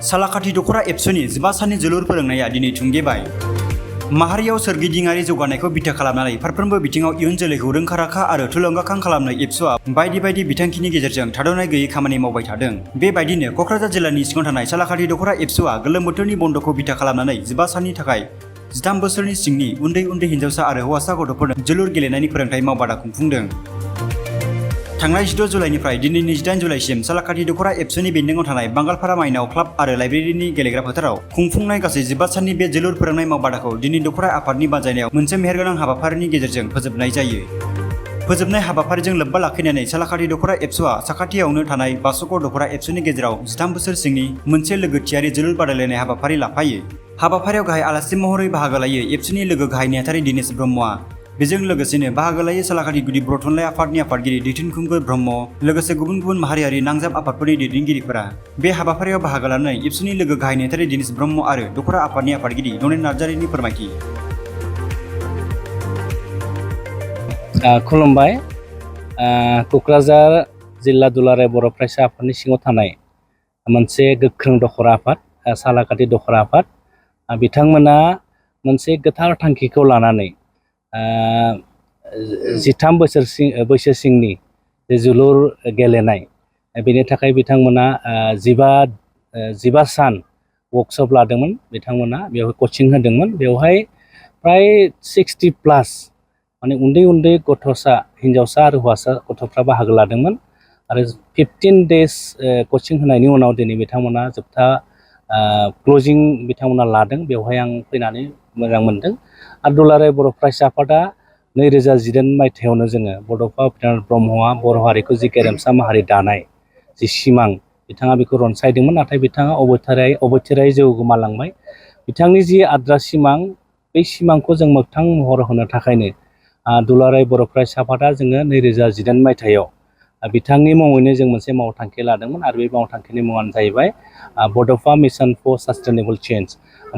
सालाकाथि दखरा एबसुनि 15 साननि जोलुर फोरोंनाया दिनै थुंगेबाय। माहारियाव सोरगिदिङारि जौगानायखौ बिथा खालामनानै फारफ्रोमबो बिथिङाव इयुन जोलैखौ रोंखा-राखा आरो थुलुंगाखां खालामनाय एबसुआ बायदि बायदि बिथांखिनि गेजेरजों थाद'नाय गैयै खामानि मावबाय थादों। बेबायदिनो क'क्राझार जिल्लानि सिङाव थानाय सालाकाथि दखरा एबसुआ गोलोम बोथोरनि बन्द'खौ बिथा खालामनानै 15 साननि थाखाय 13 बोसोरनि सिंनि उन्दै हिनजावसा आरो हौवासा गथ'फोरनो जोलुर गेलेनायनि फोरोंथाय मावबादा खुंफुंदों। थांनाय 16 जुलाइनिफ्राय दिनैनि 18 जुलाइसिम सालाकाथि दखरा एबसुनि बेन्दोङाव थानाय बांगालपारा माइनाव क्लाब आरो लाइब्रेरिनि गेलेग्रा फोथाराव खुंफुंनाय गासै 15 साननि बे जोलुर फोरोंनाय मावबादाखौ दिनै दखरा आफादनि बानजायनायाव मोनसे मेहेरगोनां हाबाफारिनि गेजेरजों फोजोबनाय जायो। फोजोबनाय हाबाफारिजों लोब्बा लाखिनानै सालाकाथि दखरा एबसुआ साखाथियावनो थानाय बासुगाव दखरा एबसुनि गेजेराव 13 बोसोर सिंनि मोनसे लोगोथियारि जोलुर बादायलायनाय हाबाफारि लाफायो। हाबाफारियाव गाहाय आलासि महरै बाहागो लायो एबसुनि लोगो गाहाय नेहाथारि दिनेश ब्रह्मआ। बेजों लोगोसेनो बाहागो लायो सालाकाथि गुदि बर' थुनलाइ आफादनि आफादगिरि दैथुनखुंगुर ब्रह्म, लोगोसे गुबुन गुबुन माहारियारि नांजाब आफादफोरनि दैदेनगिरिफोरा। बे हाबाफारियाव बाहागो लानानै एबसुनि लोगो गाहाय नेहाथारि दिनेश ब्रह्म आरो दखरा आफादनि आफादगिरि नरेन नार्जारिनि फोरमायथि। खुलुमबाय। क'क्राझार जिल्ला दुलाराय बर' फरायसा आफादनि सिङाव थानाय मोनसे गोख्रों दखरा आफाद, सालाकाथि दखरा आफाद। बिथांमोना मोनसे गोथार थांखिखौ लानानै 13 बोसोर बैसो सिंनि जोलुर गेलेनाय, बेनि थाखाय बिथांमोना 15 सान वर्कशप लादोंमोन। बिथांमोना बेवहाय कचिं होदोंमोन। बेवहाय प्राय 60+ माने उन्दै गथ'सा, हिन्जावसा आरो हौवासा गथ'फ्रा बाहागो लादोंमोन। आरो 15 डेज कचिं होनायनि उनाव दिनै बिथांमोना जोबथा क्लजिं बिथांमोना लादों। बेवहाय आं फैनानै मोजां मोनदों। आरो दुलाराय बर' फरायसा आफादा 2018 मायथाइयावनो जोङो बड'फा उपेन्द्रनाथ ब्रह्मआ बर' हारिखौ जि गेरेमसा माहारि दानाय जि सिमां, बिथाङा बेखौ रनसायदोंमोन। नाथाय बिथाङा अबथिरायै जिउ गोमालांबाय। बिथांनि जि आद्रा सिमां, बै सिमांखौ जों मोगथां महर होनो थाखायनो दुलाराय बर' फरायसा आफादा जोङो 2018 मायथाइयाव बिथांनि मुङैनो जों मोनसे मावथांखि लादोंमोन। आरो बे मावथांखिनि मुङानो जाहैबाय बड'फा मिशन फर सास्टेनेबल चेन्ज,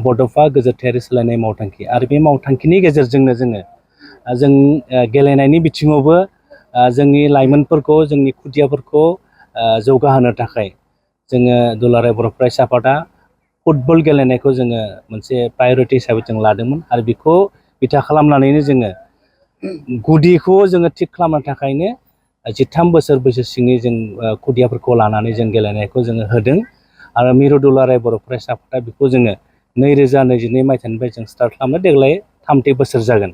बड'फा गोजोरथायारि सोलायनाय मावथांखि। आरो बे मावथांखिनि गेजेरजोंनो जों गेलेनायनि बिथिङावबो जोंनि लाइमोनफोरखौ, जोंनि खुदियाफोरखौ जौगाहोनो थाखाय जोङो दुलाराय बर' फरायसा आफादा फुटबल गेलेनायखौ जोङो मोनसे प्रायरिटि हिसाबै जों लादोंमोन। आरो बेखौ बिथा खालामनानैनो जोङो गुदिखौ जोङो थिग खालामनो थाखायनो 13 बोसोर बैसो सिंनि जों खुदियाफोरखौ लानानै जों गेलेनायखौ जोङो होदों। आरो मिरु दुलाराय बर' फरायसा आफादा बेखौ जोङो 2022 मायथाइनिफ्राय जों स्टार्ट खालामनो देग्लाय 3थि बोसोर जागोन।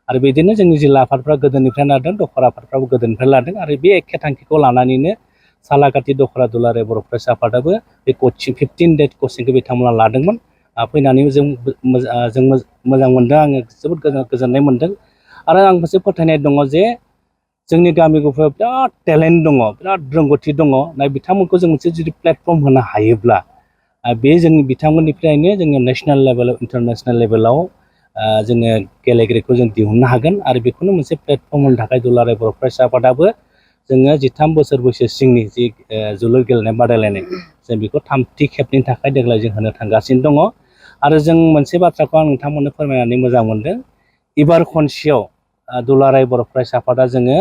आरो बिदिनो जोंनि जिल्ला आफादफ्रा गोदोनिफ्राय लादों, दखरा आफादफ्राबो गोदोनिफ्राय लादों। आरो बे एखे थांखिखौ लानानैनो सालाकाथि दखरा दुलाराय बर' फरायसा आफादाबो बे 15 डेज कचिंखौ बिथांमोना लादोंमोन। फैनानै जों मोजां मोनदों। आङो जोबोद गोजोननाय मोनदों। आरो आं मोनसे फोथायनाय दङ जे जोंनि गामि गफायाव बिराद टेलेन्ट दङ, बिराद रोंगौथि दङ। बिथांमोनखौ जों मोनसे जुदि प्लेटफर्म होनो हायोब्ला बे जोंनि बिथांमोननिफ्रायनो जोङो नेसनेल लेभेलाव, इन्टारनेसनेल लेभेलाव जोङो गेलेगिरिखौ जों दिहुननो हागोन। आरो बेखौनो मोनसे प्लेटफर्म होनो थाखाय दुलाराय बर' फरायसा आफादाबो जोङो 13 बोसोर बैसो सिंनि जि जोलुर गेलेनाय बादायलायनाय, जों बेखौ 3थि खेबनि थाखाय देग्लाय जों होनो थांगासिनो दङ। आरो जों मोनसे बाथ्राखौ आं नोंथांमोननो फोरमायनानै मोजां मोनदों। एबार खनसेयाव दुलाराय बर' फरायसा आफादा जोङो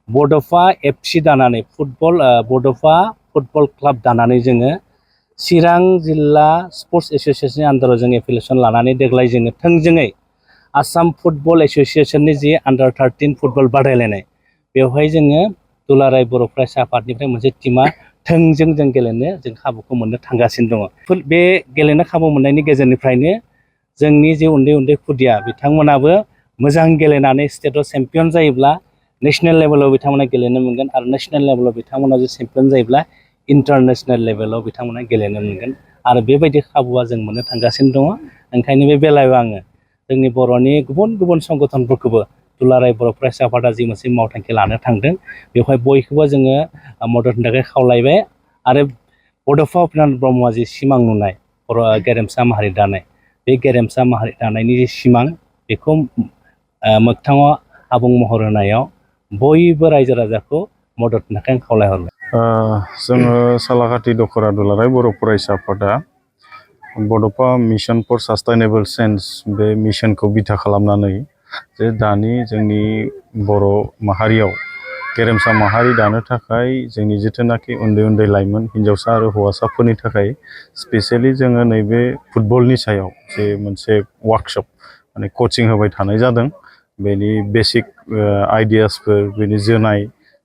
बड'फा FC दानानै बड'फा फुटबल क्लाब दानानै जोङो चिरां जिल्ला स्पर्ट्स एस'सियेसननि आन्दाराव जों एफिलिएसन लानानै देग्लाय जोङो थोंजोङै आसाम फुटबल एस'सियेसननि जि आन्दार 13 फुटबल बादायलायनाय, बेवहाय जोङो दुलाराय बर' फरायसा आफादनिफ्राय मोनसे टिमा थोंजों जों गेलेनो जों खाबुखौ मोननो थांगासिनो दङ। बे गेलेनो खाबु मोननायनि गेजेरनिफ्रायनो जोंनि जे उन्दै खुदिया, बिथांमोनाबो मोजां गेलेनानै स्टेटआव चेम्पियन जायोब्ला नेसनेल लेभेलाव बिथांमोना गेलेनो मोनगोन। आरो नेसनेल लेभेलाव बिथांमोना जे चेम्पियन जायोब्ला इन्टारनेसनेल लेभेलाव बिथांमोना गेलेनो मोनगोन। आरो बेबायदि खाबुआ जों मोननो थांगासिनो दङ। ओंखायनो बे बेलायाव आङो जोंनि बर'नि गुबुन संगठनफोरखौबो दुलाराय बर' फरायसा आफादा जि मोनसे मावथांखि लानो थांदों, बेवहाय बयखौबो जोङो मदद होनो थाखाय खावलायबाय। आरो बड'फा उपेन्द्रनाथ ब्रह्मआ जि सिमां नुनाय बर' गेरेमसा माहारि दानाय, बे गेरेमसा माहारि दानायनि जि सिमां, बेखौ मोगथाङाव आबुं महर होनायाव बयबो रायजो राजाखौ मदद होनो थाखाय आं खावलायहरबाय। जोङो सालाकाथि दखरा दुलाराय बर' फरायसा आफादा बड'फा मिशन फर सास्टेनेबल चेन्ज, बे मिशनखौ बिथा खालामनानै जे दानि जोंनि बर' माहारियाव गेरेमसा माहारि दानो थाखाय जोंनि जिथुनाखि उन्दै उन्दै लाइमोन हिन्जावसा आरो हौवासाफोरनि थाखाय स्पेसियेलि जोङो नैबे फुटबलनि सायाव जे मोनसे वार्कशप माने कचिं होबाय थानाय जादों बेनि बेसिक आइडियासफोर बेनि जोनाय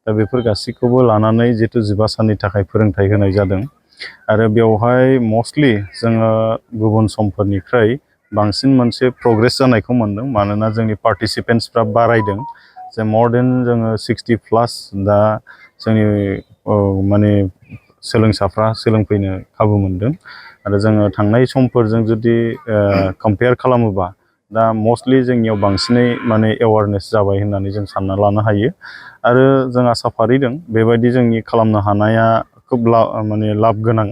दा बेफोर गासैखौबो लानानै जितु 15 साननि थाखाय फोरोंथाय होनाय जादों आरो बेवहाय मस्टलि जोङो गुबुन समफोरनिख्रुइ बांसिन मोनसे प्रग्रेस जानायखौ मोन्दों मानोना जोंनि पार्टिसिपेन्ट्सफ्रा बारायदों जे मर देन जोङो 60+ दा जोंनि माने सोलोंसाफ्रा सोलोंफैनो खाबु मोन्दों आरो जोङो थांनाय समफोरजों जुदि कम्पेयार खालामोबा दा मस्टलि जोंनियाव बांसिनै माने एवारनेस जाबाय होननानै जों सानना लानो हायो आरो जों आसा फारिदों बेबायदि जोंनि खालामनो हानाया खोब माने लाब गोनां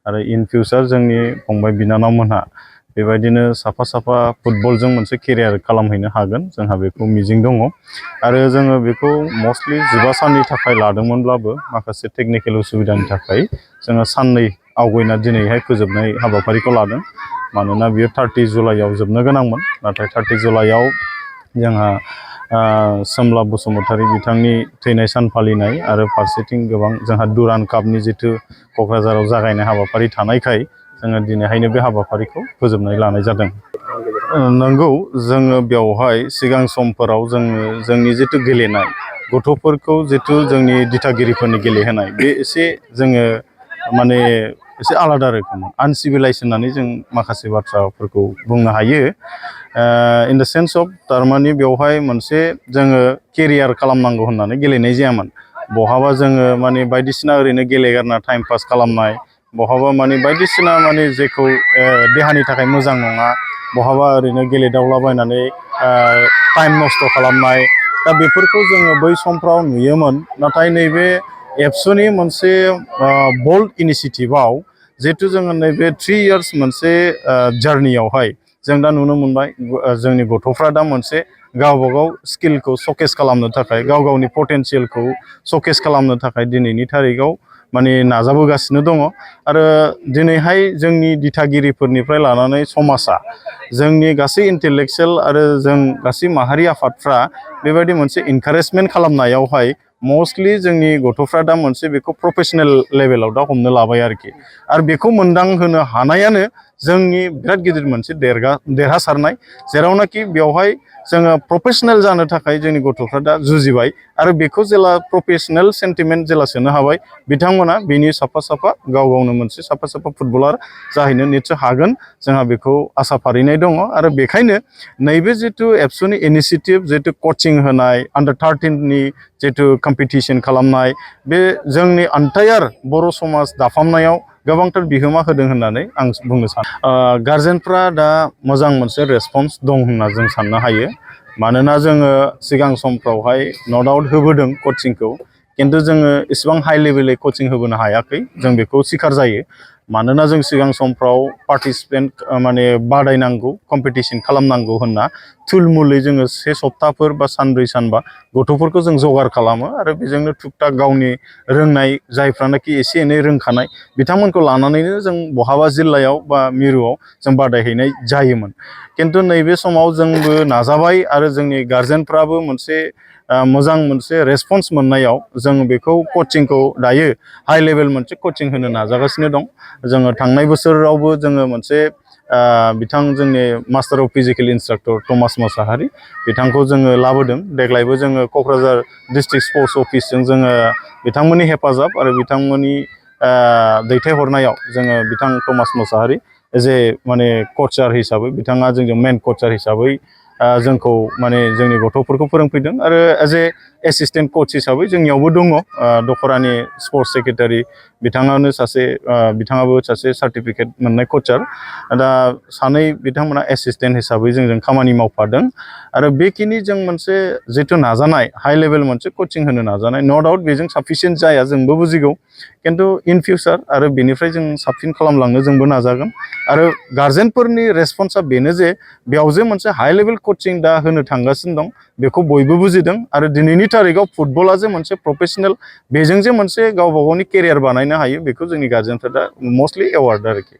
आरो इन फिउचार जोंनि फंबाय बिनानावमोनहा बेबायदिनो साफा साफा फुटबलजों मोनसे केरियार खालामहैनो हागोन जोंहा बेखौ मिजिं दङ आरो जोङो बेखौ मस्टलि 15 साननि थाखाय लादोंमोनब्लाबो माखासे टेकनिकेल उसुबिदानि थाखाय जोङो साननै आवगायना दिनैहाय फोजोबनाय हाबाफारिखौ लादों मानोना बियो 30 जुलाइआव जोबनो गोनांमोन नाथाय 30 जुलाइआव जोंहा सोमला बसुमतारी बिथांनि थैनाय सान फालिनाय आरो फारसेथिं गोबां जोंहा दुरान कापनि जिथु क'क्राझाराव जागायनाय हाबाफारि थानायखाय जोङो दिनैहायनो बे हाबाफारिखौ फोजोबनाय लानाय जादों नंगौ जोङो बेवहाय सिगां समफोराव जोंनि जिथु गेलेनाय गथ'फोरखौ जिथु जोंनि दिथागिरिफोरनि गेलेहोनाय बे एसे जोङो माने एसे आलादा रोखोम आनसिभिलाइज होननानै जों माखासे बाथ्राफोरखौ बुंनो हायो इन द सेन्स अफ थारमाने बेवहाय मोनसे जोङो केरियार खालामनांगौ होननानै गेलेनाय जायामोन बहाबा जोङो माने बायदिसिना ओरैनो गेलेगारना टाइम पास खालामनाय बहाबा माने बायदिसिना माने जेखौ देहानि थाखाय मोजां नङा बहाबा ओरैनो गेलेदावलाबायनानै टाइम नस्थ' खालामनाय दा बेफोरखौ जोङो बै समफ्राव नुयोमोन नाथाय नैबे एबसुनि मोनसे बोल्ड इनिसिएटिभआव जिहेतु जोङो नैबे 3 इयार्स मोनसे जार्नियावहाय जों दा नुनो मोनबाय जोंनि गथ'फ्रा दा मोनसे गावबागाव स्किलखौ शकेस खालामनो थाखाय गाव गावनि पटेनसियेलखौ शकेस खालामनो थाखाय दिनैनि थारिखआव माने नाजाबोगासिनो दङ आरो दिनैहाय जोंनि दिथागिरिफोरनिफ्राय लानानै समाजा जोंनि गासै इन्टेलेक्सुयेल आरो जों गासै माहारि आफादफ्रा बेबायदि मोनसे इनकारेजमेन्ट खालामनायावहाय मस्टलि जोंनि गथ'फ्रा दा मोनसे बेखौ प्रफेसनेल लेभेलाव दा हमनो लाबाय आरोखि आरो बेखौ मोनदांहोनो हानायानो जोंनि बिराद गिदिर मोनसे देरहासारनाय जेरावनाखि बेवहाय जोङो प्रफेसनेल जानो थाखाय जोंनि गथ'फ्रा दा जुजिबाय आरो बेखौ जेला प्रफेसनेल सेन्टिमेन्ट जेला सोनो हाबाय बिथांमोना बेनि साफा साफा गाव गावनो मोनसे साफा साफा फुटबलार जाहैनो निस्सय हागोन जोंहा बेखौ आसा फारिनाय दङ आरो बेखायनो नैबे जिथु एबसुनि इनिसिएटिभ जिथु कचिं होनाय आन्डार 13नि जिथु कम्पिटिसन खालामनाय बे जोंनि एन्टायार बर' समाज दाफामनायाव गोबांथार बिहोमा होदों होननानै आं बुंनो सानो गार्जेनफ्रा दा मोजां मोनसे रेसपन्स दं होनना जों साननो हायो मानोना जोङो सिगां समफ्रावहाय न' डाउट होबोदों कचिंखौ खिन्थु जोङो इसेबां हाइ लेभेलै कचिं होबोनो हायाखै जों बेखौ स्वीकार जायो मानोना जों सिगां समफ्राव पार्टिसिपेन्ट माने बादायनांगौ कम्पिटिसन खालामनांगौ होनना थुलमुलै जोङो 1 सप्ताहफोर बा सानब्रै सानबा गथ'फोरखौ जों जगार खालामो आरो बेजोंनो थुकथाक गावनि रोंनाय जायफ्रानाखि एसे एनै रोंखानाय बिथांमोनखौ लानानैनो जों बहाबा जिल्लायाव बा मिरुआव जों बादायहैनाय जायोमोन खिन्थु नैबे समाव जोंबो नाजाबाय आरो जोंनि गार्जेनफ्राबो मोनसे मोजां मोनसे रेसपन्स मोननायाव जों बेखौ कचिंखौ दायो हाइ लेभेल मोनसे कचिं होनो नाजागासिनो दं जोङो थांनाय बोसोरावबो जोङो मोनसे बिथां जोंनि master of physical instructor Thomas Mosahary बिथांखौ जोङो लाबोदों देग्लायबो जोङो क'क्राझार डिस्ट्रिक्ट स्पर्ट्स अफिसजों जोङो बिथांमोननि हेफाजाब आरो बिथांमोननि दैथायहरनायाव जोङो बिथां थमास मोसाहारि एज ए माने कचार हिसाबै बिथाङा जोंजों मेन कचार हिसाबै जोंखौ माने जोंनि गथ'फोरखौ फोरोंफैदों आरो एज ए एसिस्टेन्ट कच हिसाबै जोंनियावबो दङ दखरानि स्पर्ट्स सेक्रेटारि बिथाङाबो सासे सार्टिफिकेट मोननाय कचार दा सानै बिथांमोना एसिस्टेन्ट हिसाबै जोंजों खामानि मावफादों आरो बेखिनि जों मोनसे जिथु नाजानाय हाइ लेभेल मोनसे कचिं होनो नाजानाय न' डाउट बेजों साफिसियेन्ट जाया जोंबो बुजिगौ खिन्थु इन फिउचार आरो बेनिफ्राय जों साबसिन खालामलांनो जोंबो नाजागोन आरो गार्जेनफोरनि रेसपन्सआ बेनो जे बेयाव जे मोनसे हाइ लेभेल कचिं दा होनो थांगासिनो दं बेखौ बयबो बुजिदों आरो दिनैनि थारिखआव फुटबला जे मोनसे प्रफेसनेल बेजों जे मोनसे गावबा गावनि केरियार बानायनो हायो बेखौ जोंनि गार्जेनफ्रा दा मस्टलि एवार्ड आरोखि